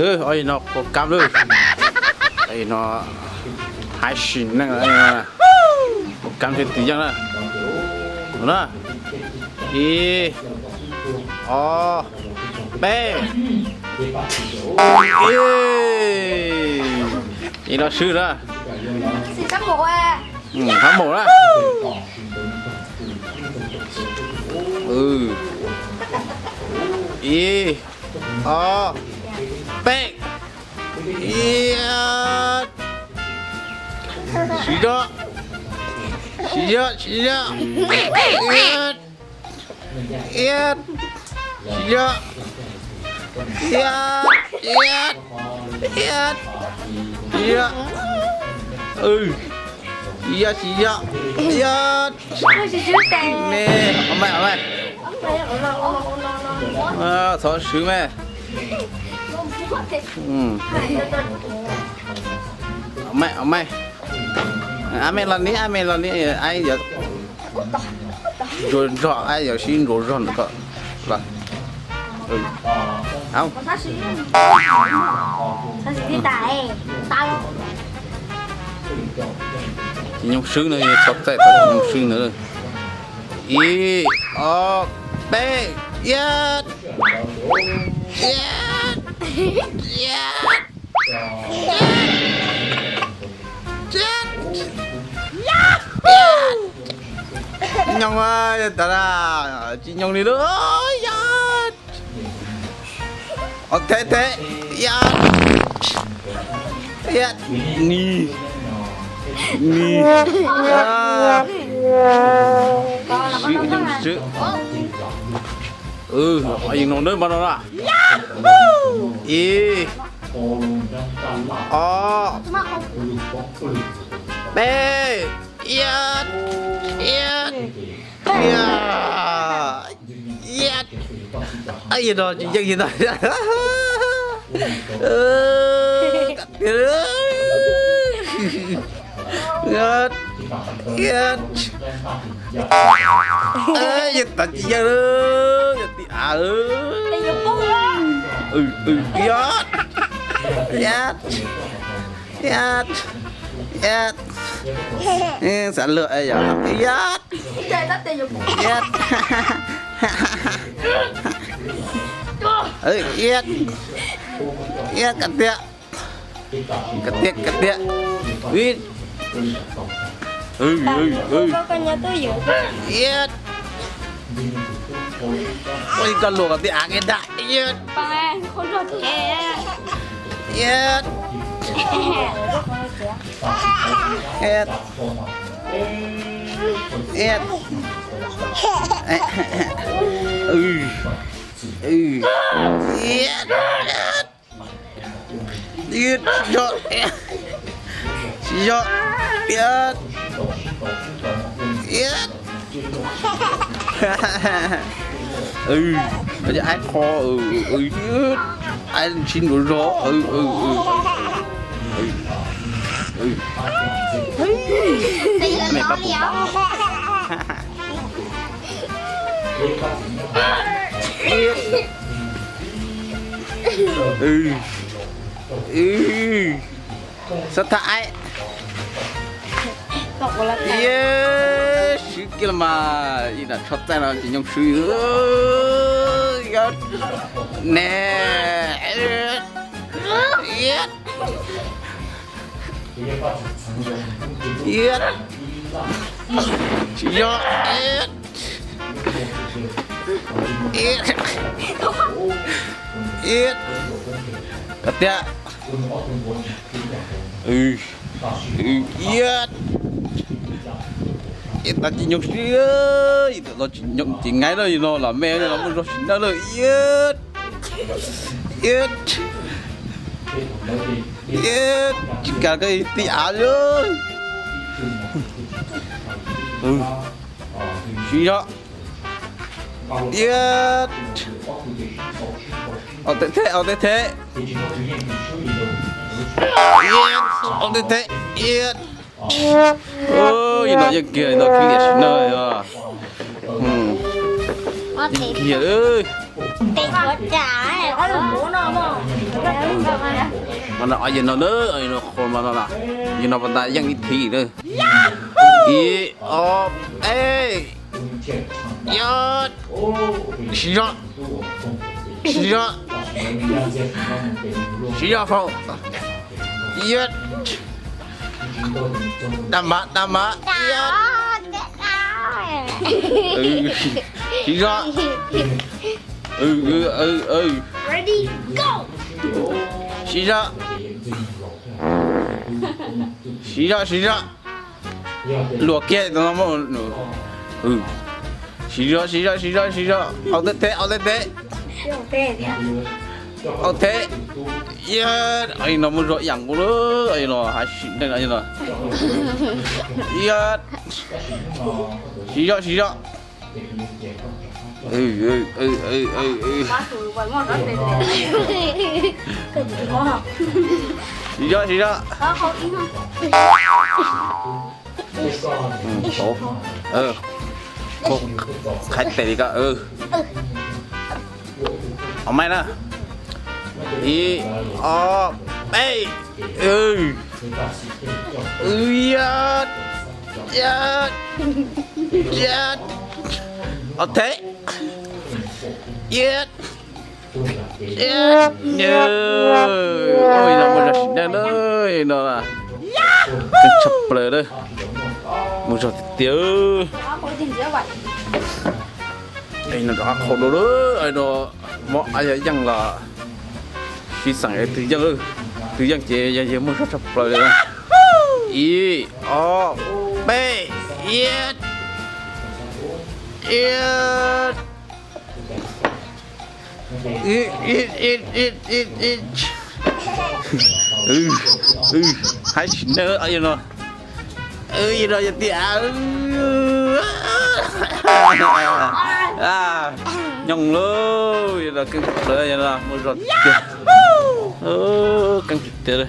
Ub, no kuv kam lawm. No hais sim neej, kuv kam thiaj tig yeej na. Na, ib, ob, peb. Ib, ib no swb na. Hab mus na. Ib, ob, peb. Iab, siv zog, siv zog, siv zog. Iab, iab, siv zog. Iab, iab, iab, siv zog. Siv zog, siv zog. Iab, me, ua me, ua me. Thov swb me. Ua me, ua me. Ab me los ni, ab me los ni, ab yog ntsuas zog, ab yog sib ntsuas zog ntawm ko los. Tsis nyoog swb no, txhob txaij tau tsis nyoog swb ntawd. Ib, ob, peb, iab, iab, iab, iab. Nyoog, tas, tsis nyoog li lawm. Yog, ob, theb theb, yog, iab, ni, ni, swb, swb. Yeej no na, npaj no na. Ib, ob, peb, iab, iab, iab, iab. Yog no tsis yeej li ntag. Kam tiag. Iab, iab, yog tas tsis yeej, yog tim av. Iab, iab, iab, iab. Xav luag yog iab, iab, iab, iab, kam tiag. Kam tiag, kam tiag. Ib, iab, ua koj luag kom tib av kiag ntag. Iab, iab, iab, iab, iab, iab. Yog, yog, iab, iab. Aib qho, aib sib nrov zog. Xav thaj aib. Yog, swb kiag los mas, ib nram tsho txaij no tsis nyoog swb. Yog, ne, iab, iab, tsis yog, iab, iab, iab, kom tiag. Iab, iab tas tsis nyoog swb, tsis nyoog ces nqaij lawm no los me los muaj zog sim neej lawm. Iab, iab, iab, tsis kam koj tib av li. Tsis yog. Iab, ob teg theb, ob teg theb. Iab, ob teg theb, iab. Yog no yeej kiag no, khib liam sim neej os. Yeej kiag. Tes ua cas? Yog no na, yog no pas tas yeej ib thib na. Ib, ob, peb, yog, siv zog, siv zog, siv zog faus, yog, tag mas, tag mas, yog, siv zog, siv zog, siv zog, siv zog. Luag kiag no. Siv zog, siv zog, siv zog, siv zog, au tej teb, au tej teb, au teb. Yog no muaj zog ib yam nkaus lawm no, hais sim neej no. Yog, siv zog, siv zog. Siv zog, siv zog. Qhaib tes li ko. Au maij na. Ib, ob, peb. Yog, yog, yog. Au tej, yog, yog. Ua no muaj zog sim neej na, no keej tshaj plaws na. Muaj zog tiag tiag. No rov qab qhau dua lawm no, mob ab yog yeej los sib xeem twg yeej, twg yeej ces yog yawg muaj zog tshaj plaws li na. Ib, ob, peb, ib, ib. Haib sim neej no, no yog tias nyooj lauj, yog no keej tshaj plaws, yog no muaj zog tiag, keej tiag tiag.